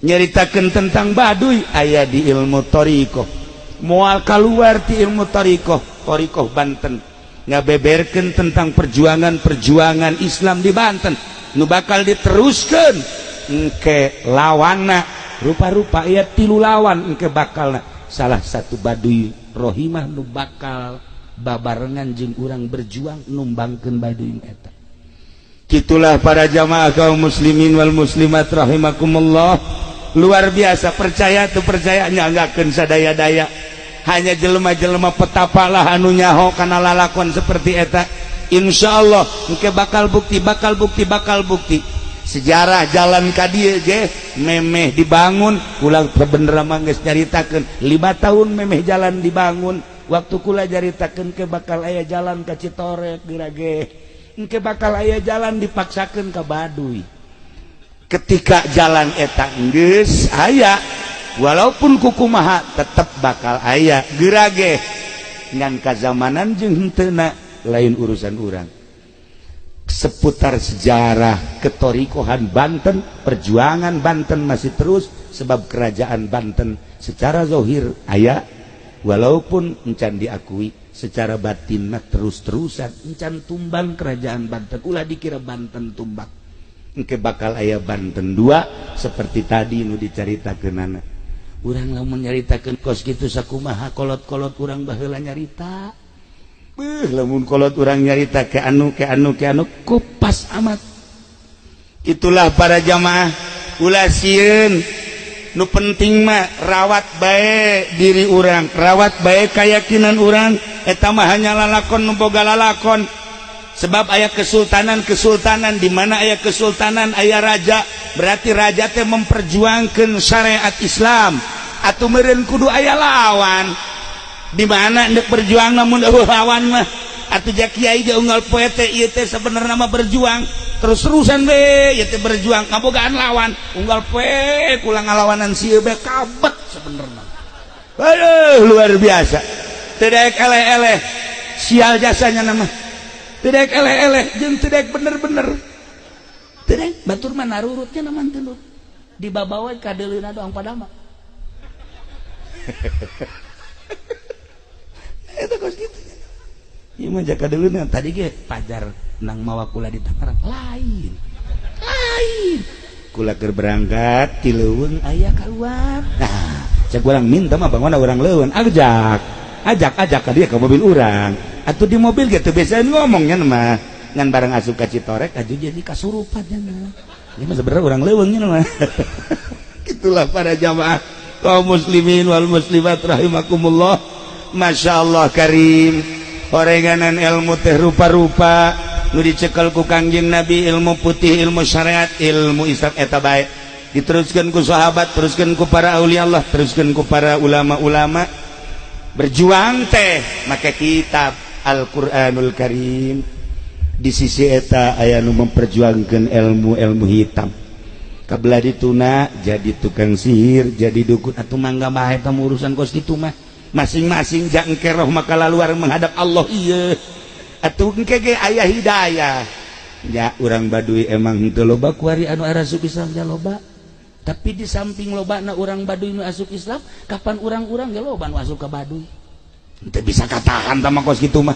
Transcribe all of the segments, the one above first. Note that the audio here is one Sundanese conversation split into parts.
Nyaritakeun tentang Baduy aya di ilmu thoriqoh, moal keluar ti ilmu thoriqoh. Thoriqoh Banten ngabeberkeun tentang perjuangan-perjuangan Islam di Banten nu bakal diteruskan. Engke lawanna rupa-rupa, ya tilu lawan engke bakal. Salah satu Baduy Rohimah nu bakal babarengan jeung urang berjuang numbangkeun Baduy eta. Gitulah para jamaah kaum muslimin wal muslimat rahimakumullah. Luar biasa, percaya tuh percaya, nyanggakeun sadaya-daya. Hanya jelema-jelema petapa lah anu nyaho kana lalakon seperti eta. Insya Allah engke bakal bukti, bakal bukti, bakal bukti. Sejarah jalan ka dieu ge memeh dibangun, kula bener mah geus nyaritakeun 5 tahun memeh jalan dibangun. Waktu kula nyaritakeun ke bakal aya jalan ka Citorek, geura ge engke bakal aya jalan, dipaksakeun ka Baduy. Ketika jalan eta geus aya, walaupun kukumaha tetep bakal aya geura ge, ngan kazamanan jeung henteuna lain urusan urang. Seputar sejarah ketorikohan Banten, perjuangan Banten masih terus, sebab kerajaan Banten secara zohir aya walaupun encan diakui, secara batin mah terus-terusan encan tumbang kerajaan Banten. Ulah dikira Banten tumbang, engke bakal aya Banten dua seperti tadi nu dicaritakeunana. Urang lamun nyaritakeun kos kitu sakumaha kolot-kolot urang baheula nyarita. Beuh, lamun kolot urang nyarita ke anu ke anu ke anu kupas amat. Itulah para jamaah, ulah sieun. Nu penting mah rawat baik diri urang, rawat baik keyakinan urang. Eta mah hanya lalakon nu boga lalakon, sebab aya kesultanan-kesultanan. Di mana aya kesultanan, aya raja, berarti raja teh memperjuangkan syariat Islam atau meureun kudu aya lawan. Di mana ndek berjuang namun euweuh lawan mah? Atuh ja kiai ge unggal poe teh ieu teh sebenarnya mah berjuang terus-terusan we ieu teh, berjuang kabogaan lawan. Unggal poe kula ngalawanan sieun be kabet sebenarnya. Aduh, luar biasa, tidak eleh-eleh sial jasanya nama, tidak eleh-eleh jeung tidak bener-bener tidak batur mah narurutnya nama teu dibabawa ka deuleuna doang padama. Eta kos kitu. Ieu mah jaka deuleuna tadi ge pajar nang mawa kula di Tangerang lain. Lain. Kula keur berangkat ti leuweung aya keluar. Nah, cek urang minta mah bangun urang leuweung, ajak. Ajak ajak ka dia ke mobil urang. Atuh di mobil gitu biasa ngomongnya mah. Ngan bareng asup ka Citorek aju jadi kasurupan nya. Ini mah sebenarnya urang leuweung nya mah. Itulah para jamaah kaum muslimin wal muslimat rahimakumullah. Masya Allah karim, orenganan ilmu teh rupa-rupa nu dicekel ku Kangjeng Nabi, ilmu putih, ilmu syariat, ilmu Islam eta baik diteruskan ku sahabat, teruskan ku para aulia Allah, teruskan ku para ulama-ulama. Berjuang teh make kitab Al-Qur'anul Karim. Di sisi eta aya nu memperjuangkan ilmu-ilmu hitam, kabelah dituna jadi tukang sihir, jadi dukun. Atau mangga mah eta urusan kos kitu mah masing-masing. Jang keroh maka luar menghadap Allah. Iya atuh, engke ge aya hidayah ya. Urang Baduy emang henteu loba kuari anu asup Islam nya loba, tapi di samping loba na urang Baduy nu asup Islam, kapan urang-urang ge loba nu asup ka Baduy. Teu bisa katahan tama kos kitu mah.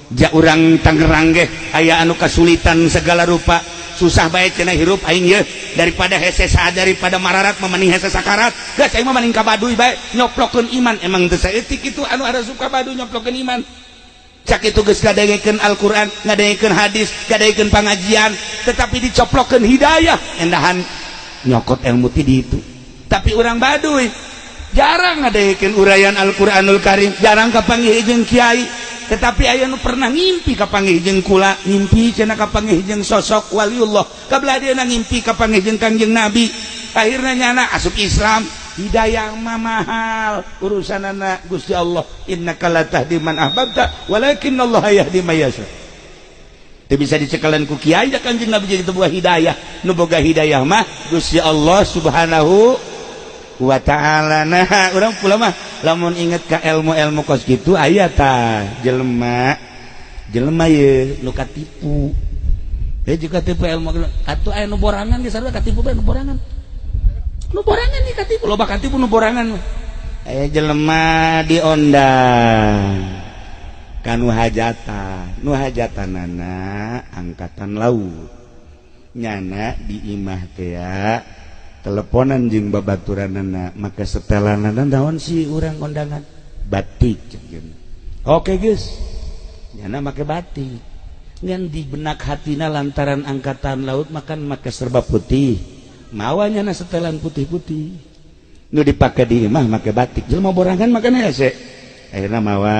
Ja urang Tangerang ge aya anu kasulitan segala rupa, susah bae cenah hirup aing ye, daripada hese daripada mararat mah mending hese sakarat, geus aing mah mending ka Baduy bae nyoplokeun iman. Emang teu saeutik itu anu asup ka Baduy nyoplokeun iman. Cak itu geus ngadengekeun Al-Qur'an, ngadengekeun hadis, ngadengekeun pangajian, tetapi dicoplokeun hidayah endahan nyokot ilmu ti ditu. Tapi urang Baduy jarang ngadengekeun uraian Al-Qur'anul Karim, jarang kapanggih jeung kiai, tetapi aya nu pernah ngimpi kapanggih jeung kula, ngimpi cenah kapanggih jeung sosok waliullah, kabelah dia ngimpi kapanggih jeung Kangjeng Nabi, akhirnya nyana asup Islam. Hidayah mah mahal, urusan anak Gusti Allah. Innaka la tahdi man ahbabta walakinnallaha yahdi may yasha. Teu bisa dicekalan ku kiai da Kangjeng Nabi jadi sebuah hidayah. Nu boga hidayah mah Gusti Allah Subhanahu wa ta'ala. Nah, urang pula mah lamun inget ka ilmu-ilmu kos kitu, aya tah jelema jelema ye nu katipu. Dia juga tipu ilmu atuh, aya nu borangan ge sarua katipu bae nu borangan. Nu borangan nih katipu, loba katipu nu borangan mah. Aya jelema diondang kanu hajatan, nu hajatanana angkatan laut. Nyana di imah teh teleponan jeung babaturanana, maka setelanana naon sih urang kondangan batik cek. Oke guys, nyana make batik. Ngan di benak hatina lantaran angkatan laut makan make serba putih. Mawa nyana setelan putih-putih. Nu dipake di imah make batik. Jelema borangan makana hese. Akhirna mawa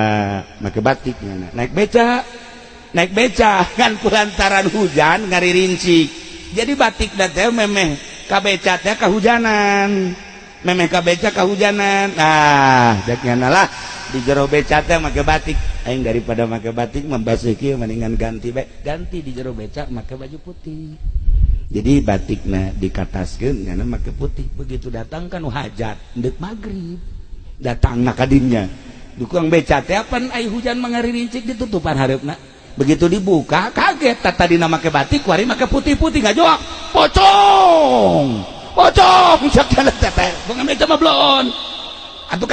make batik nyana. Naik beca. Naik beca kan kulantaran hujan ngaririncik. Jadi batik teh memeh ka beca teh kahujanan. Memeh ka beca kahujanan. Nah, dek nyana lah di jero beca teh make batik. Aing daripada make batik membasuh kieu mendingan ganti bae. Ganti di jero beca make baju putih. Jadi batikna dikataskeun nyana make putih. Begitu datang kan hajat ndek magrib. Datang na kadinya. Dukung beca teh apan ai hujan mangaririncik ditutupan hareupna. Begitu dibuka kaget, tadina make batik kuari make putih-putih ngajowak. Pocong. Pocong cek teh teh. Bukan beca mah bloon. Atuh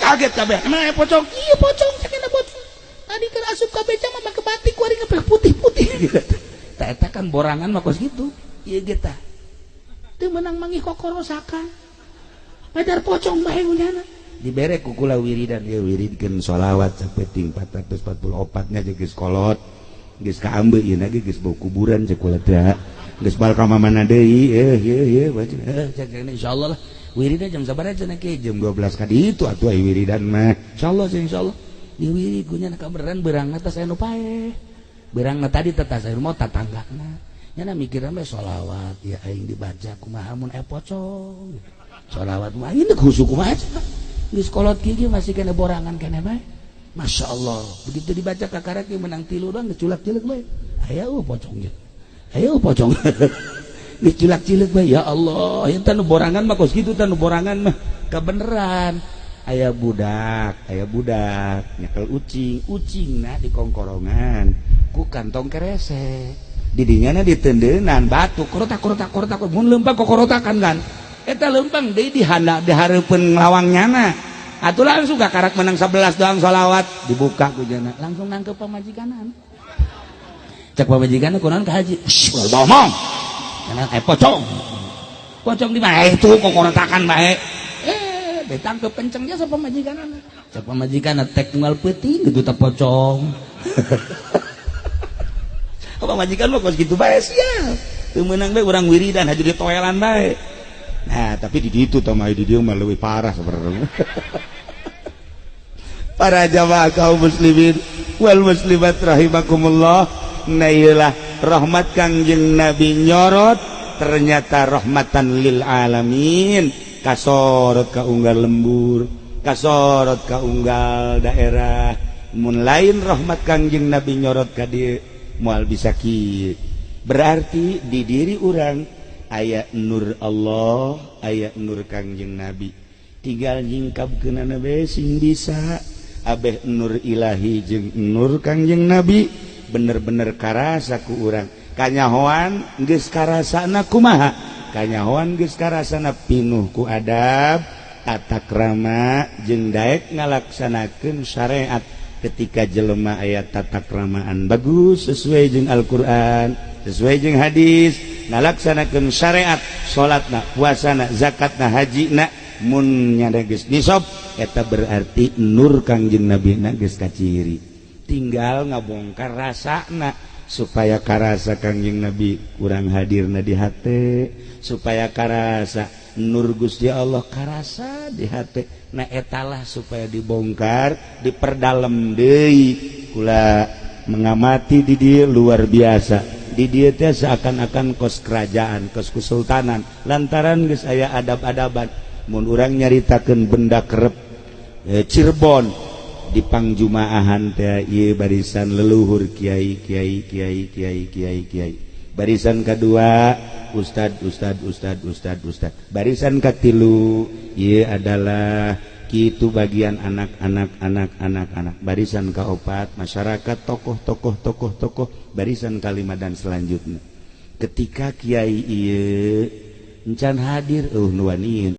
kaget kabeh. Emang aya pocong? Iya pocong cek pocong. Tadi kan asup ka beca mah make batik kuari ngepek putih-putih. Tah eta kan borangan mah kos kitu. Ieu ge tah. Teu meunang manggih kokorosakan. Padar pocong bae unyana. Dibere ku kula wiridan ieu wiridkeun sholawat sapeting 444 nya geus kolot. Geus kaambe ieu ge geus bau kuburan cek kula teh. Geus bal ka mana deui ieu ieu baca cek insyaallah lah. Wiridan jam sabaraha cenah ke jam 12 ka ditu atuh ai wiridan mah. Insyaallah insyaallah. Diwirid ku nya kabeneran beurangna teh aya nu paeh. Beurangna tadi teh tas aya mau tatanggana. Nyana mikirna mah sholawat ya aing dibaca kumaha mun aya pocong. Sholawat mah aing khusyuk kumaha cenah. Geus kolot kieu masih kena borangan kene bae. Masya Allah. Begitu dibaca kakara kieu menang tilu doang geculak-cileuk bae. Aya eueuh pocong jeung. Aya eueuh pocong. Geculak-cileuk bae ya Allah. Ieu teh nu borangan mah kos kitu teh nu borangan mah kabeneran. Aya budak nyekel ucing, ucingna di kongkorongan ku kantong kerese. Didinya ditendenan batu korotak korotak korotak mun leumpang kokorotakan kan. Eta leumpang deui dihana di hareupeun lawang nyana. Atuh langsung kakarak menang 11 doang sholawat dibuka ku jana langsung nangkep pamajikanana. Cek pamajikanna kunaon ka haji? Shh, ulah bohong. Cenah pocong. Pocong di mana? Itu kokorotakan bae. Ditangkep kencengnya sama pamajikanana. Cek pamajikanna tek tunggal peuting gitu teh pocong. Pamajikan mah kos kitu bae sia. Teu meunang bae urang wiridan haji ditoelan bae. Nah, tapi di ditu tah mah di dieu mah leuwih parah sebenarnya. Para jamaah kaum muslimin wal muslimat rahimakumullah, nah ieulah rahmat Kangjeng Nabi nyorot ternyata rahmatan lil alamin. Kasorot ka unggal lembur, kasorot ka unggal daerah. Mun lain rahmat Kangjeng Nabi nyorot ka dieu moal bisa kieu. Berarti di diri urang aya nur Allah, aya nur Kangjeng Nabi. Tinggal nyingkapkeunana bae sing bisa. Abeh nur ilahi jeung nur Kangjeng Nabi bener-bener karasa ku urang. Kanyahoan geus karasana kumaha? Kanyahoan geus karasana pinuh ku adab, tata krama jeung daek ngalaksanakeun syariat. Ketika jelema aya tata kramaan bagus sesuai jeung Al-Qur'an, sesuai jeung hadis, ngalaksanakeun syariat, salatna, puasana, zakatna, hajina, mun nyada geus nisab, eta berarti nur Kangjeng Nabi na geus kaciri. Tinggal ngabongkar rasana supaya karasa Kangjeng Nabi kurang hadirna di hate, supaya karasa nur Gusti Allah karasa di hate. Nah etalah supaya dibongkar, diperdalam deui. Kula mengamati di dieu luar biasa. Di dieu teh seakan-akan kos kerajaan, kos kesultanan. Lantaran geus aya adab-adaban. Mun urang nyaritakeun benda kerep Cirebon di pangjumaahan teh ieu barisan leluhur kiai kiai kiai kiai kiai kiai. Barisan kedua ustad ustad ustad ustad ustad. Barisan katilu ieu adalah kitu bagian anak-anak anak anak anak. Barisan kaopat masyarakat tokoh tokoh tokoh tokoh. Barisan kalima dan selanjutnya. Ketika kiai ieu Encan hadir, nu waniun.